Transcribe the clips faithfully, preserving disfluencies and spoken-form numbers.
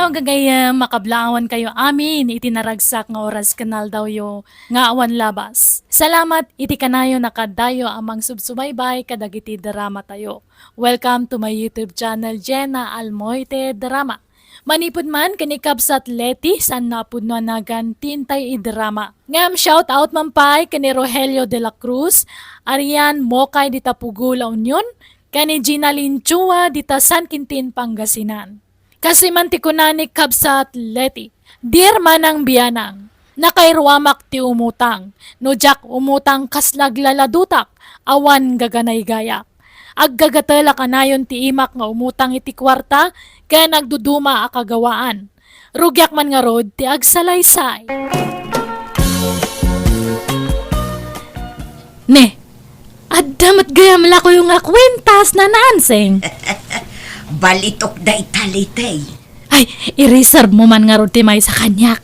Gagayyem, makablaawan kayo amin iti naragsak nga oras ken aldawyo nga awan labas. Salamat iti kanayon a kaaddayo a mangsubsubaybay kadagiti dramatayo. Welcome to my YouTube channel, Jenna Almoite Drama. Manipud man ken ni Kabsat Leti, saan nga a pudno a nagan ti intay idrama. Ngem shout out man pay ken ni Rogelio de la Cruz, Arian Mokay dita Pugo, La Union, ken ni Gina Linchua dita San Quintin, Pangasinan. Kastoy man ti kuna ni Kabsat Leti, "Dear Manang Bianang, nakairuamak ti umutang. No diak umutang, kasla aglaladutak, awan gaganaygayak. Aggagatelak a nayon ti imak nga umutang iti kuarta ken agduduma a kagawaan. Rugiak man ngarud ti agsalaysay." Ne, adda met gayam la kayo nga kuentas, Nana Ansing. Balitok dayta, Leti. Ay, i-reserve mo man ngarud ti maysa kaniak.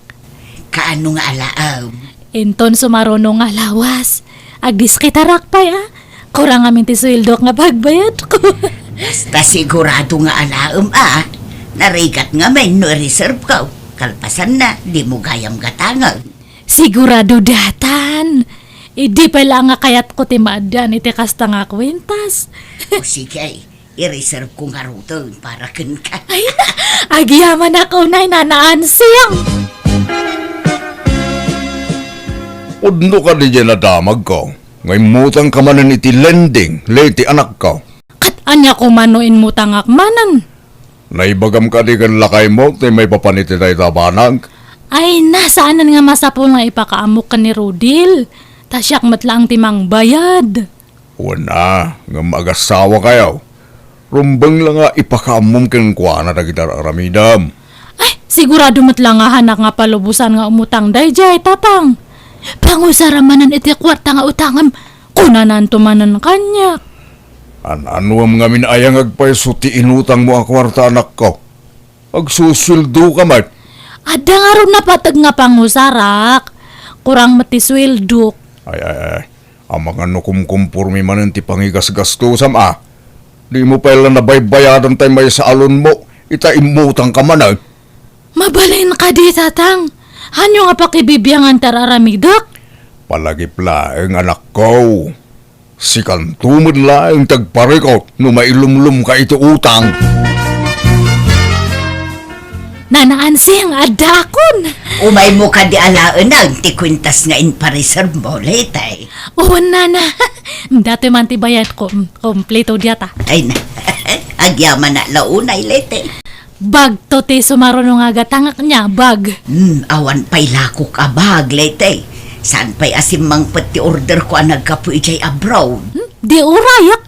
Kaano nga alaem? Inton sumaruno nga lawas, agdiskitarak pay a. Kurang amin ti sueldok nga pagbayadko. Basta sigurado nga alaem a. Narigat ngamin no i-reserve ko. Kalpasanna, dimo gayam gatangen. Sigurado daytan. Idi pay la nga kayatko ti maaddaan iti kasta nga kuentas. O sige, i-reserve ko ngaruden para kenka. Ay, agyamanak unay, Nana Ansing. Pudno kadi diay nadamagko nga immutangka manen iti lending, Leti, anakko. Ket ania koma no immutangak manen? Naibagam kadi ken lakaymo ti maipapan iti dayta a banag? Ay, na, saanen nga masapul nga ipakaammok ken ni Rodil. Ta siak met laeng ti mangbayad. Wen a, ngem agasawakayo. Rumbeng la nga ipakaammom kenkuana dagiti ar-aramidem. Ay, sigurado met la nga haanak nga palubosan nga umutang daydiay, Tatang. Pangusara manen iti kuarta nga utangem, kunananto manen kaniak. An-anuem ngamin aya nga agpayso ti inutangmo a kuarta, anakko? Agsusueldoka met. Adda ngarud napateg nga pangusarak. Kurang met ti sueldok. Ay, ay, ay. Amangan no kumkumpormi manen ti pangigasgastusam a. Dimo pay la nabaybayadan tay maysa a loanmo, ita immutangka manen. Mabalin kadi, Tatang? Haanyo nga pakibibiangan ti ar-aramidek? Palagip laeng, anakko. Sikanto met laeng ti agparikut no mailumlomka iti utang. Nana Ansing, addaakon. Umaymo kadi alaengen ti kuentas nga inpareservemo, Leti. Wen, Nana. Datoy man ti bayadko. Kompleto diata. Ay na. Agyamanak la unay, Leti. Bagto ti sumaruno nga gatangak nia, bag. Hmm, awan pay lakok a bag, Leti. Saan pay a simmangpet ti orderko a naggapu idiay abroad? Hmm, di urayak.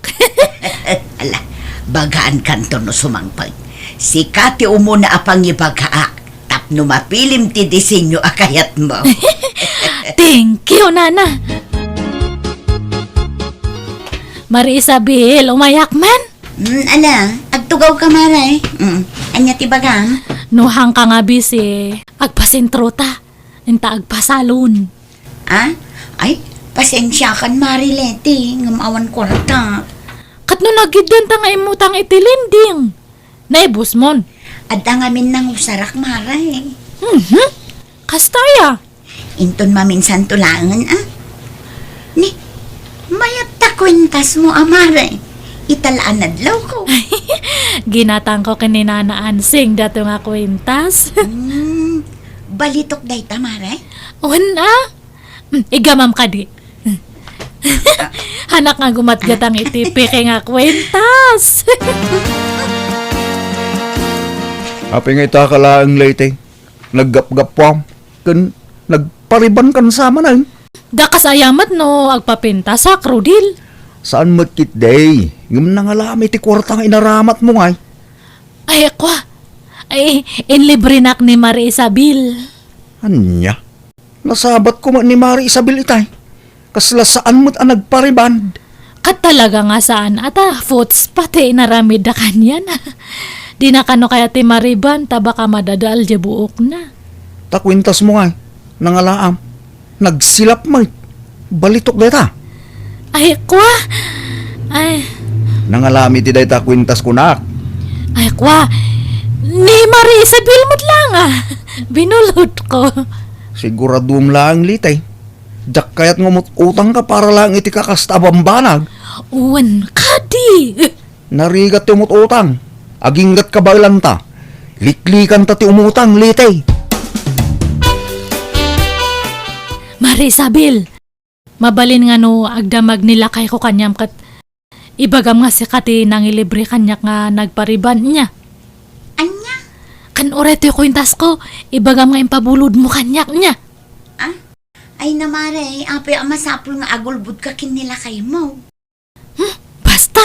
Ala, bagaankanto no sumangpet. Sika ti umuna a pangibagaak tapno mapilim ti disenyo a kayatmo. Thank you, Nana. Mari Isabel, umayak man? Mm, ala, agtugawka, Mare. Mm, ania ti bagam? No haanka nga bisi, agpasentrota. Inta agpasalon. Ah? Ay, pasensiakan, Mare Leti, ngem awan kuarta. Ket no nagiddanta nga immutang iti lending, naibusmon? Adda ngamin nangusarak, Mare. Mhm. Kasta aya? Inton maminsanto laengen, a? Ni, mayat ta kuentasmo a, Mare. Ita la a nadlawko. Ginatangko ken ni Nana Ansing dato nga kuentas. Hmm, balitok dayta, Mare? Wen a? Hmm, igamam kadi. Haanak nga gumatgatang iti peke nga kuentas. Apay nga ita ka laeng, Leti? Naggapgappuam ken nagparibankan sa manen. Dakas aya met no agpapintasak, Rodil? Saan met ketdi, ngem nangalaam iti kuarta nga inaramatmo ngay. Ay, kua. Ay, inlibrenak ni Mari Isabel. Ania? Nasabat koma ni Mari Isabel itay. Kasla saan met a nagpariband. Ket talaga nga saan a ta, puts, pati inaramidda kaniana. Dina kano kayat ti mariband ta baka madadael diay buokna. Ta kuentasmo ngay, nangalaam, nagsilap met. Balitok dayta. Ay, kua. Ay. Nangalaam iti dayta kuentas kunak. Ay, kua. Ni Maria Isabel met laeng a. Binulodko. Siguradom laeng, Lite. Diak kayat nga umut-utangka para laeng iti kakasta a bambanag. Wen kadi. Narigat ti umut-utang. Aginggatka baelanta. Liklikanta ti umutang, Lite. Maria Isabel, mabalin nga no agdamag ni lakayko kaniam ket ibagam nga sika ti nangilibre kaniak nga nagpariban, ania? Ania? Ken uray toy kuentasko, ibagam nga impabulodmo kaniak, ania? Ah? Ay na, Mare, apay a masapul nga agulbodka ken ni lakaymo? Hmm, basta!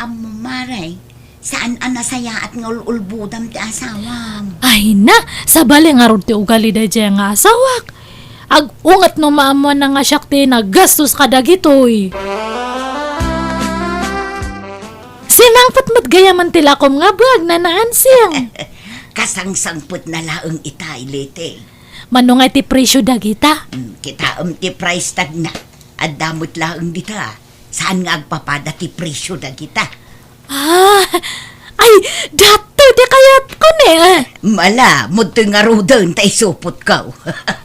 Ammo, Mare, saan a nasayaat nga ul-ulbodam ti asawam. Ay na, sabali ngarud ti ugali daydiay nga asawak. Ag-unget no maammoanna nga siak ti naggastos kadagitoy. Sinangpet met gayamen ti lakom nga bag, Nana Ansing. Kasangsangpetna laeng itay, Lite. Mano nga ti presyo dagita? Hmm, kitaem ti price tagna. Adda met laeng dita. Saan nga agpapada ti presyo dagita? Ah, ay, datoy ti kayatko ne. Mala, mudtoy ngaruden ta isupotko.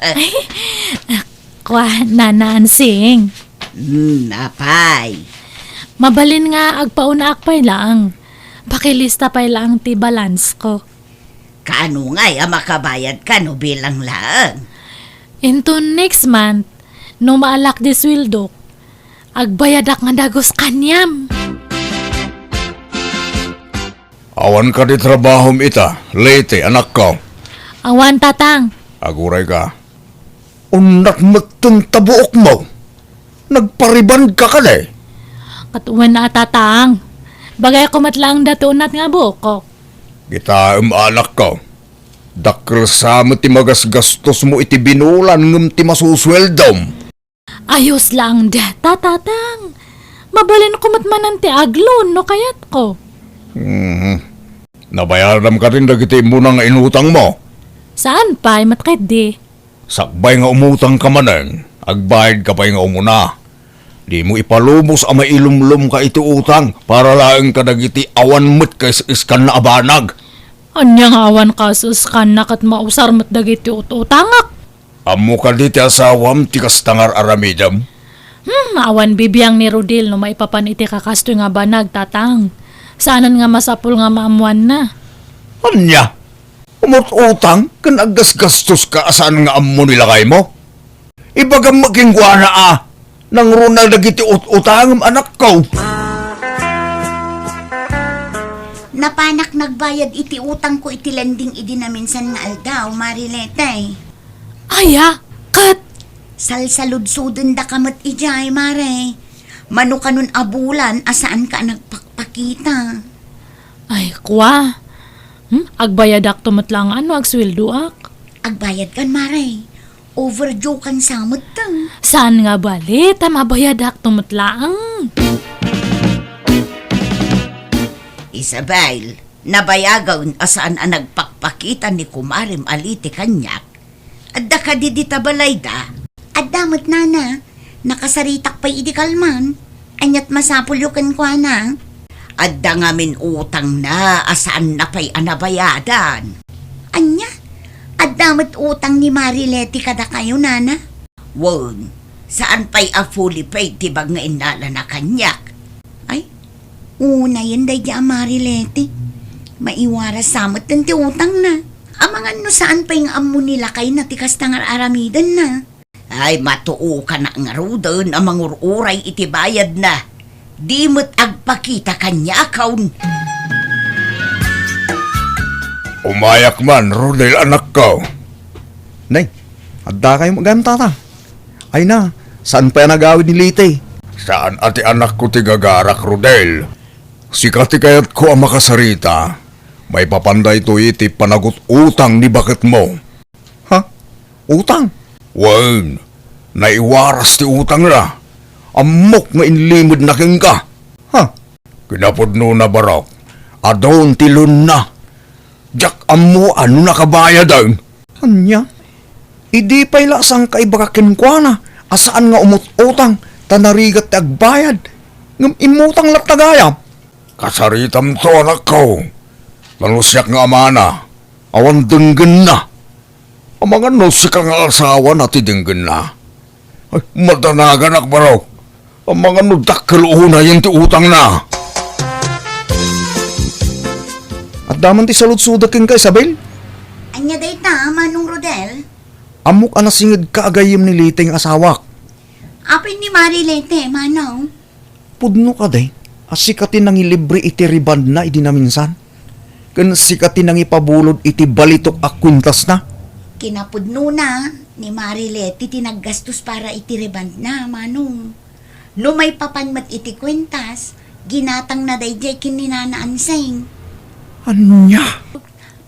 Ay, kua, Nana Ansing. Hmm, apay? Mabalin nga agpaunaak pay laeng. Pakilista pay laeng ti balance ko. Kaano ngay a makabayadka no bilang laeng? Inton next month, no maalak di sueldok, agbayadak nga dagus kaniam. Awan kadi trabahom ita, Lite, anakko? Awan, Tatang. Agurayka. Unat metten ta buokmo. Nagparibandka kadi? Ket wen a, Tatang. Bagayko met laeng datoy unat nga buokko. Kitaem, anakko. Dakkel sa met ti magasgastosmo iti binulan ngem ti masusueldom. Ayos laeng dayta, Tatang. Mabalinko met manen ti agloan no kayatko. Mhm. Nabayadam kadin dagiti immuna nga inutangmo? Saan pay met ketdi. Sakbay nga umutangka manen, agbayadka pay nga umuna. Dimo ipalubos a mailumlomka iti utang para laeng kadagiti awan met kaes-eskanna a banag. Ania nga awan kaes-eskanna ket mausar met dagiti ut-utangak? Ammo kadi ti asawam ti kasta nga ar-aramidem? Hmm, awan bibiang ni Rodel no maipapan iti kakastoy nga banag, Tatang. Saanen nga masapul nga maammoanna. Ania? Umut-utang ken aggasgastoska a saan nga ammo ni lakaymo? Ibagam met kenkuana a nangruna dagiti ut-utangem, anakko. Napanak nagbayad iti utangko iti lending idi naminsan nga aldaw, Mare Lete. Aya, ket? Salsaludsodendaka met idiay, Mare. Mano kanon a bulan a saanka a nagpakpakita. Ay, kua. Hmm? Agbayadakto met laeng no agsueldoak. Agbayadkan, Mare. Overdue kan sa met, ah. Saan nga bali, ta mabayadakto met laeng. Isabel, nabayagen a saan a nagpakpakita ni kumarem a Leti kaniak. Adda kadi dita balayda? Adda met, nana. Nakasaritak pay idi kalman. Aniat masapulyo kenkuana? Adda ngamin utangna a saanna pay a nabayadan. Ania? Adda met utang ni Mare Leti kadakayo, nana? Wen, saan pay a fully paid ti bag nga innalana kaniak. Ay, unayen daydi a Mare Leti. Maiwaras sa met ti utangna. Amangan no saan pay nga ammo ni lakayna ti kasta nga ar-aramidenna. Ay, matuokanak ngaruden a mangur-uray iti bayadna. Di met agpakita kaniakon. Umayak man, Rodel, anakko. Nay, adda kayo gayam, tata. Ay na, saan pay a nagawid ni Liti? Saan a ti anakko ti gagarak, Rodel. Sika ti kayatko a makasarita. Maipapan daytoy iti panagut-utang ni baketmo. Ha? Utang? Wen, naiwaras ti utangna. Ammok nga inlimedna kenka. Ha? Kinapudnona, barok, adun ti loanna. Diak ammo a no nakabayaden. Ania? Idi pay la a sangka ibaga kenkuana a saan nga umut-utang ta narigat ti agbayad, ngem immutang latta gayam. Kasaritamto, anakko. Ta no siak nga amana, awan denggenna. Amangan no sika nga asawana ti denggenna. Ay, madanaganak, barok. Amangan no dakkel unayen ti utangna. Adda man ti saludsodek kenka, Isabel? Ania dayta, Manong Rodel? Ammok a nasingedka a gayyem ni Lite nga asawak. Apay ni Mari Lite, Manong? Pudno kadi a sika ti nangilibre iti rebondna idi naminsan? Ken sika ti nangipabulod iti balitok a kuentasna? Kinapudnona, ni Mari Leti ti naggastos para iti rebondna, Manong. No maipapan met iti kuentas, ginatangna daydiay ken ni Nana Anseng. Ania?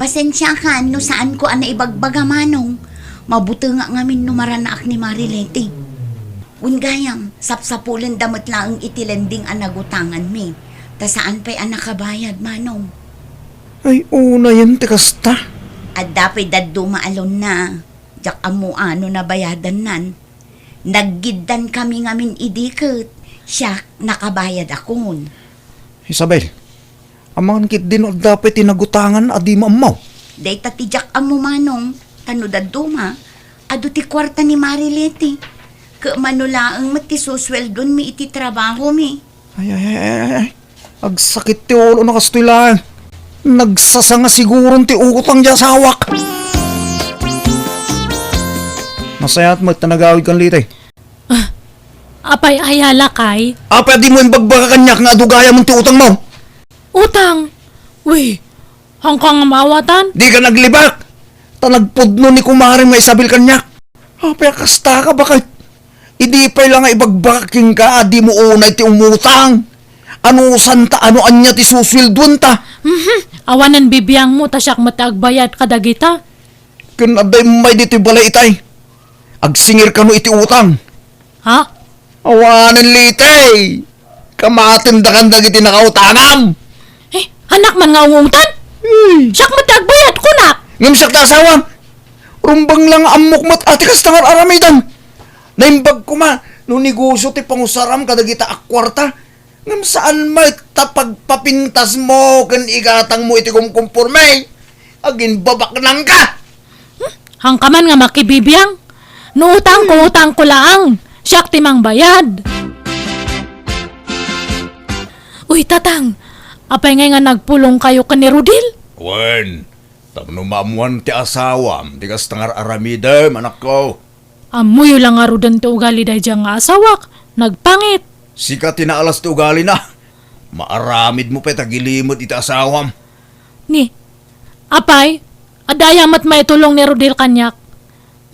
Pasensiakan no saanko a naibagbaga, Manong. Mabutengak ngamin no maranaak ni Mari Leti. Wen gayam, sapsapulenda met laeng iti lending a nagutanganmi, ta saan pay a nakabayad, Manong. Ay, unayen ti kasta. Adda pay dadduma a loan-na. Diak ammo a no nabayadannan. Naggiddankami ngamin idi ket siak nakabayadakon. Isabel, amangan ketdi no adda pay ti nagutangan a dimo ammo. Dayta ti diak ammo, Manong, ta no dadduma, adu ti kuarta ni Mari Leti. Ket mano laeng met ti susueldomi iti trabahomi. Ay, ay, ay, ay, ay. Agsakit ti ulona kastoy laeng. Nagsasanga siguron ti utang ti asawak. Nasayaat met ta nagawidkan, Lite. Ah, apay, aya lakay? Apay a dimo imbagbaga kaniak nga adu gayam ti utangmo? Utang? Uy, haanka nga maawatan? Dika naglibak! Ta nagpudno ni kumarem nga Isabel kaniak. Apay a kastaka, baket? Idi pay la nga ibagbagak kenka a dimo unay ti umutang. Anusanta, ano ania ti susueldoenta? Mhm. Awanen bibiangmo ta siak met ti agbayad kadagita. Ken adda immay ditoy balay itay. Agsingir kano iti utang. Ha? Awanen, Lite! Kamatendakan dagiti nakautangam! Eh, anak man nga ungutan? Hmm. Siak met ti agbayad, kunak! Ngem siak ti asawam. Rumbeng la nga ammok met a ti kasta nga ar-aramidem. Naimbag koma no negosio ti pangusaram kadagita a kuarta. Ngem saan met ta pagpapintasmo ken igatangmo iti kumkumporme? Aginbabaknangka! Hmm? Haanka man nga makibibiang? No utangko, utangko laang. Siak ti mangbayad. Uy, Tatang, apay ngay nga nagpulongkayo ken ni Rodel? Wen, tapno maammoan ti asawam ti kasta nga ar-aramidem, anakko. Ammoyo la ngaruden ti ugali daydiay nga asawak, nagpangit. Sika ti naalas ti ugalina. Maaramidmo pay ta gilimed iti asawam. Ni, apay, adda aya met maitulong ni Rodel kaniak?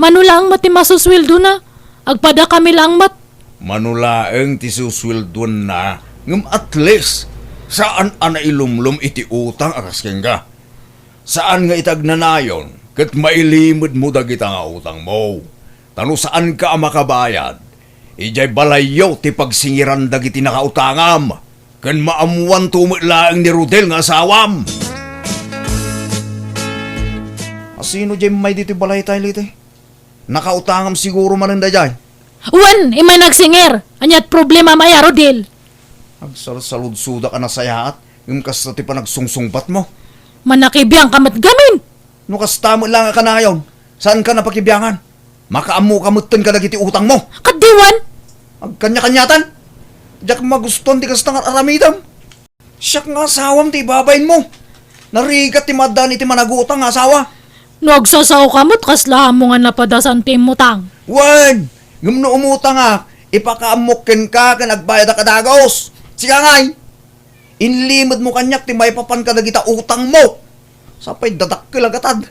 Mano laeng met ti masusueldona? Agpadakami laeng met. Mano laeng ti susueldoanna, ngem at least, saan a nailumlom iti utang a kas kenka. Saan nga iti agnanayon ket mailimedmo dagita nga utangmo. Ta no saanka a makabayad, idiay balayyo ti pagsingiran dagiti nakautangam, ken maammoanto met laeng ni Rodel nga asawam. Asino diay immay ditoy balaytay, Lite? Nakautangam siguro manen daydiay. Wen, immay nagsingir. Ania't problemam aya, Rodel? Agsalsaludsodak a nasayaat, ngem kasta ti panagsungsungbatmo. Manakibiangka met gamin. No kasta met la nga kanayon, saanka a pakibiangan? Makaammoka metten kadagiti utangmo. Kaddiwan? Agkaniakaniatan? Diak magustuan ti kasta nga ar-aramidem. Siak nga asawam ti ibabainmo. Narigat ti maaddaan iti managutang nga asawa. No agsasaoka met, kasla ammo nga napadasan ti immutang. Wen, ngem no umutangak, ipakaammok kenka ken agbayadak a dagus. Sika ngay, inlimedmo kaniak ti maipapan kadagita utangmo. Sapay dadakkel a gatad.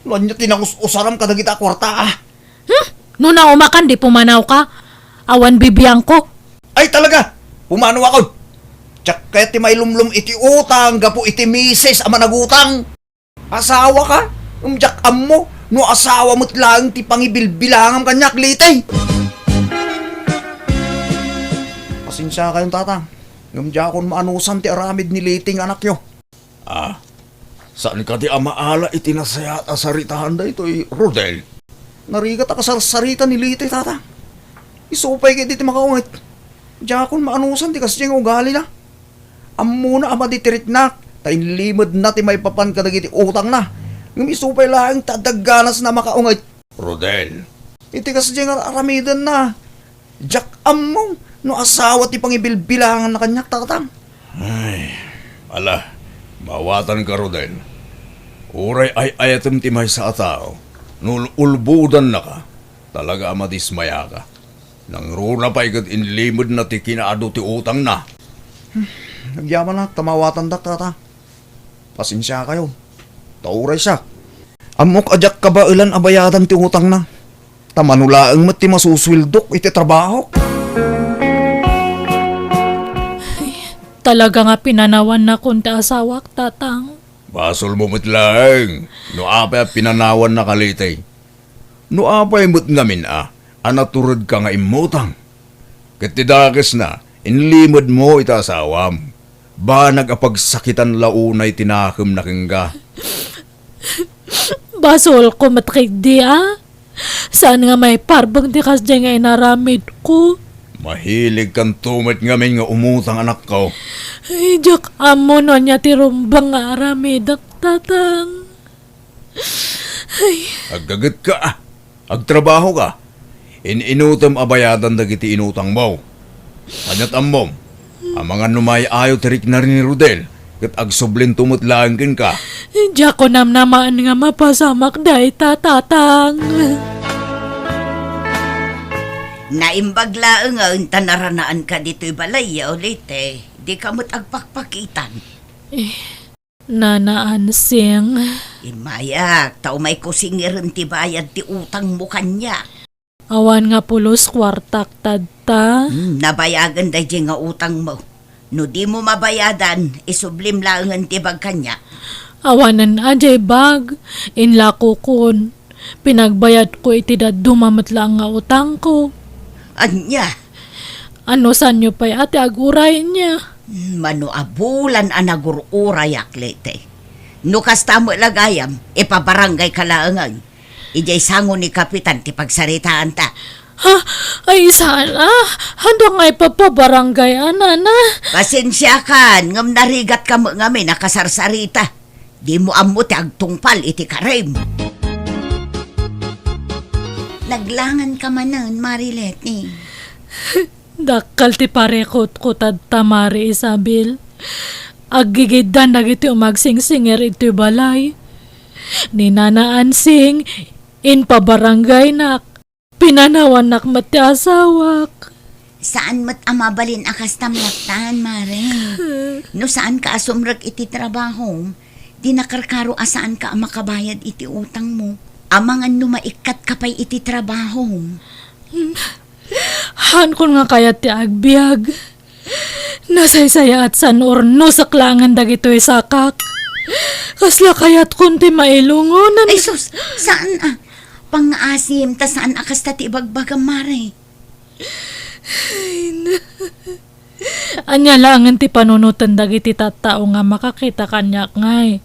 No ania ti nangus-usaram kadagita a kuarta, a? Hmm? No naumakan, di pumanawka. Awan bibiangko. Ay, talaga! Pumanawakon! Diak kayat ti mailumlom iti utang gapu iti misis a managutang. Asawaka? Ngem diak ammo no asawa met laeng ti pangibilbilangam kaniak, Lite. Pasensiakayon, Tatang. Ngem diakon maanusan ti aramid ni Lite nga anakyo. Ah, saan kadi a maala iti nasayaat a saritaan daytoy, Rodel? Narigat a kasarsarita ni Lite, Tata. Isu pay ket iti makaunget. Diakon maanusan ti kasdiay nga ugalina. Ammona a madi ti riknak. Ta inlimedna ti maipapan kadagiti utangna. Ngem isu pay laeng ta adda ganasna a makaunget. Rodel. Iti kasdiay nga ar-aramidenna, diak ammo no asawa ti pangibilbilanganna kaniak, tatang. Ay, ala, maawatanka, Rodel. Uray ay-ayatem ti maysa a tao, no ul-, ulbodannaka, talaga a madismayaka. Nangruna pay ket inlimedna ti kinaadu ti utangna. Agyamanak ta maawatandak, tata. Pasensiakayo. Ta uray siak, ammok a diak kabaelan a bayadan ti utangna. Ta mano laeng met ti masusueldok iti trabahok. Talaga nga pinanawannakon ti asawak, tatang. Basolmo met laeng no apay a pinanawannaka, Leyte. No apay met ngamin a, a naturedka nga immutang? Ket ti dakesna, inlimedmo iti asawam. Banag a pagsakitan la unay ti nakemna kenka. Basolko met ketdi a. Saan nga maiparbeng ti kasdiay nga inaramidko? Mahiligkanto met ngamin nga umutang, anakko. Ay, diak ammo no ania ti rumbeng nga aramidek, tatang. Ay. Aggagetka, a. Agtrabahoka. In-inutem a bayadan dagiti inutangmo. Kaniat ammom, amangan no maay-ayo ti rikna ni Rodel, ket agsublinto met laeng kenka. Diak namnamaen nga mapasamak dayta, tatang. Naimbag laengen ta naranaanka ditoy balay, Leyte. Dika met agpakpakitan. Eh, Nana Ansing. Immayak, ta umayko singeren ti bayad ti utangmo kaniak. Awan nga pulos kuartak tadta. Hmm, nabayagen daydiay nga utangmo. No dimo mabayadan, isublim laengen ti bag kaniak. Awanen a diay bag, inlakokon. Pinagbayadko iti dadduma met laeng nga utangko. Ania? Anusanyo pay a ti aguray ania? Mano a bulan a nagur-urayak, Leyte. No kasta met la gayam, ipabarangayka laengen. Idiay sango ni Kapitan ti pagsaritaanta. Ha? Ay, saan a? Haanda nga ipapabarangay a, nana? Pasensiakan, ngem narigatka met ngamin a kasarsarita. Dimo ammo ti agtungpal iti karim. Naglanganka manen, Mare Leyte. Dakkel ti parikutko tadta, Mare Isabel. Aggigiddan dagiti umagsingsinger iti balay. Ni Nana Ansing, impabarangaynak. Pinanawannak met ti asawak. Saan met a mabalin a kastam lattan, Mare. No saanka a sumrek iti trabahom, di nakarkaro a saanka a makabayad iti utangmo. Amangan no maikkatka pay iti trabahom. Haankon nga kayat ti agbiag. Nasaysayaat san urnosek laengen dagitoy sakak. Kasla kayatkon ti mailungon. Ay sus, saan a? Pangngaasim, ta saan a kasta ti ibagbagam, Mare. Ay, na. Ania laengen ti panunoten dagiti tattao nga makakita kaniak ngay?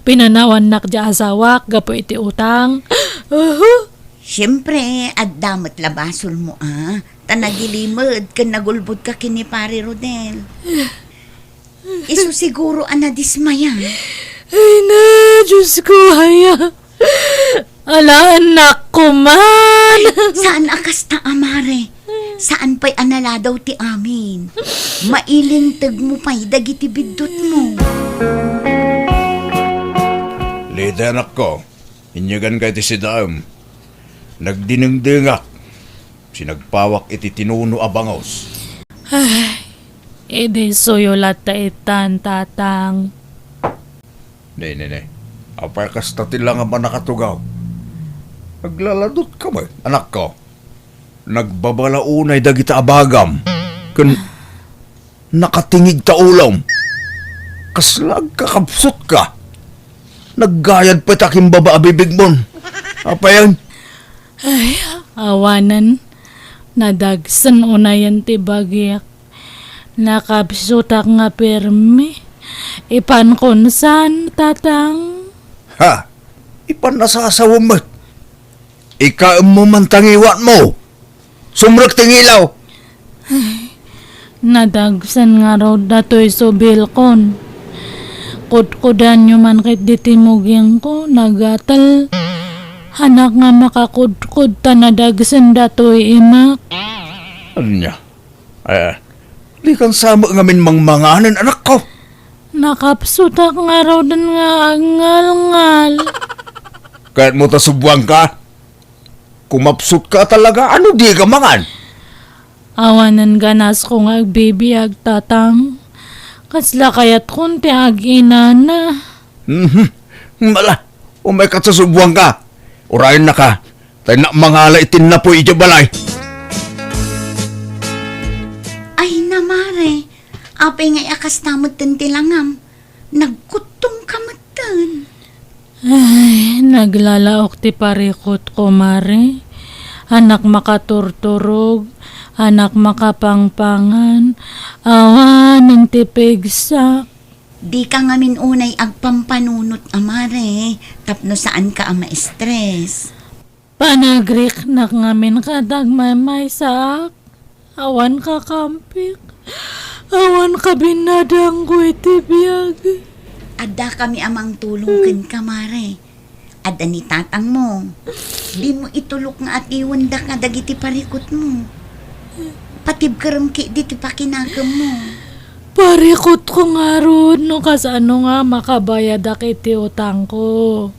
Pinanawannak ti asawak gapu iti utang. Uhu. Siempre, adda met la basolmo a, ta nagilimed ken nagulbodka ken ni Pare Rodel. Isu siguro a nadismaya. Ay na, Diyos ko, aya. Alaennakko man. Ay, saan a kasta a, Mare? Saan pay a naladaw ti amin? Mailinteg mo pay dagiti biddutmo. Leyte, anakko, inyeganka iti sidaem. Nagdinengdengak. Sinagpawak iti tinuno a bangus. Ay, idi suyo latta itan, tatang. Ne, ne, ne. Apay kasta ti langam a nakatugaw? Aglaladutka met, anakko. Nagbabala unay dagita a bagam. Ken nakatingig ta ulom. Kasla agkakabsutka. Naggayad pay ta kimbaba a bibigmon. Apayen? Ay, awanen. Nadagsen unayen ti bagik. Nakabsutak nga pirmi. Ipankon san, tatang? Ha? Ipan nasasawem met. Ikaemmo man ta ngiwatmo. Sumrek ti ngilaw. Ay, nadagsen ngarud datoy subilkon. Kudkudanyo man ket diti mugingko, nagatel. Anak nga makakudkod ta nadagsen datoy imak. Ania? Eh, dikan sa met ngamin mangmanganen, anakko. Nakapsutak ngaruden nga agngalngal. Kayatmo ta subuanka? Kumapsutka talaga, ano dika mangan? Awanen ganasko nga agbibiag, Tatang. Kasla kayatkon ti aginana. Mhm. Mala, umayka ta subuanka. Urayennaka, ta innak mangala iti napuy idiay balay. Ay, na, Mare, apay ngay a kasta metten ti langam? Nagkuttongka metten. Ay, naglalaok ti parikutko, Mare. Anak makaturturog, anak makapangpangan, awanen ti pigsak. Dika ngamin unay agpampanunot a, Mare, tapno saanka a ma-stress. Panagriknak ngamin ket agmaymaysaak. Awan kakampik. Awan kabinnadangko iti biag. Addakami a mangtulong kenka, Mare. Adda ni tatangmo. Dimo itulok nga atiwendaka dagiti parikutmo. Patibkerem ketdi ti pakinakemmo. Parikutko ngarud no kasano nga makabayadak iti utangko.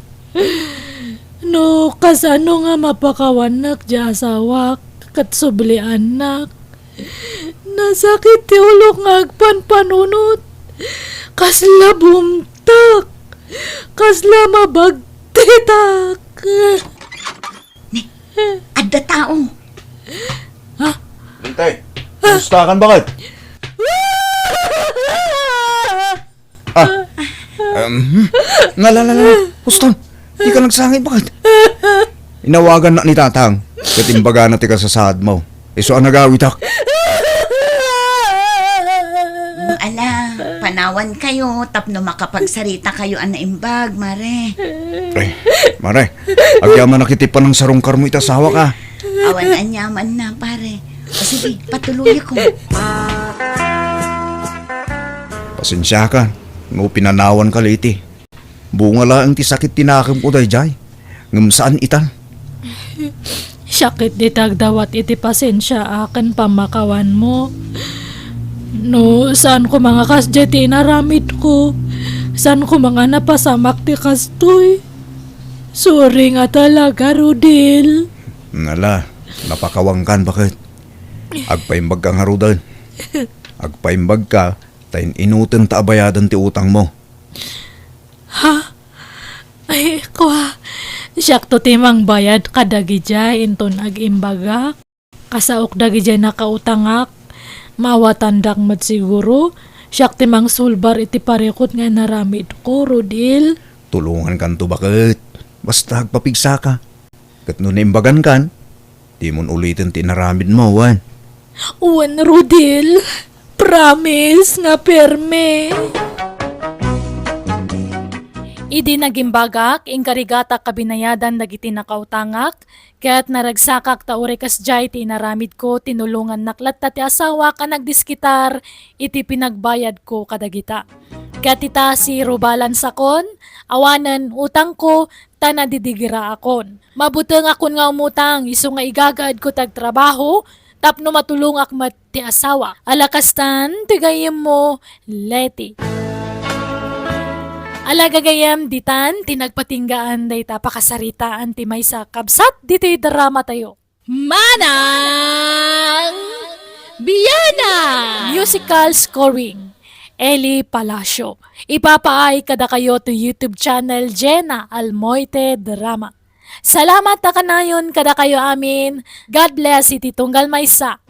No kasano nga mapakawannak ti asawak ket subliannak. Nasakit ti ulok nga agpanpanunot. Kasla bumtak. Kasla mabagtitak. Ni, adda tao. Ha? Bintay, kumusta kan bakit? Ah, um, nga, la, la, la, Houston, dika nagsangit, bakit? Inawagannak ni Tatang, ket imbagana ti kasasaadmo. Isu a nagawitak. Ala, panawankayo tapno makapagsaritakayo a naimbag, Mare. Ay, Mare, agyamanak iti panangsarungkarmo iti asawak. Awan aniamanna, Pare. O sige, patuloyakon. Pasensiakan no pinanawanka, Leti. Bunga laeng ti sakit ti nakemko daydiay, ngem saan itan. Siak ketdi ti agdawat iti pasensiaak ken pammakawanmo. No saan koma nga kasdiay ti inaramidko, saan koma nga napasamak ti kastoy. Sorry nga talaga, Rodel. Ala, napakawankan, bakit? Agpaimbagka ngaruden. Agpaimbagka ta in-inutenta a bayaden ti utangmo. Ha? Ay, kua, siakto ti mangbayad kadagidiay inton agimbagak. Kasaok dagidiay nakautangak, maawatandak met siguro. Siak ti mangsulbar iti parikut nga inaramidko, Rodel. Tulongankanto, bakit? Basta agpapigsaka. Ket no naimbagankan, dimon uliten ti inaramidmo, wen? Wen, Rodel. Promise nga perme. Idi nagimbagak, inkarigatak a binayadan dagiti nakautangak, ket naragsakak ta uray kasdiay ti inaramidko, tinulongannak latta ti asawak a nagdiskitar iti pinagbayadko kadagita. Ket ita si Rubalan sakon, awanen utangko, ta nadidirigaakon. Mabutengakon nga umutang isu nga igagaedko ti agtrabaho tapno matulongak met ti asawa. Ala kastan ti gayyemmo, Leti. Ala gagayyem, ditan ti nagpatinggaan dayta pakasaritaan ti maysa a kabsat ditoy dramatayo. Manang Biana! Musical scoring, Eli Palacio. Ipapaay kadakayo to YouTube channel Jena Almoite Drama. Salamat a kanayon kadakayo amin. God bless iti tunggal maysa.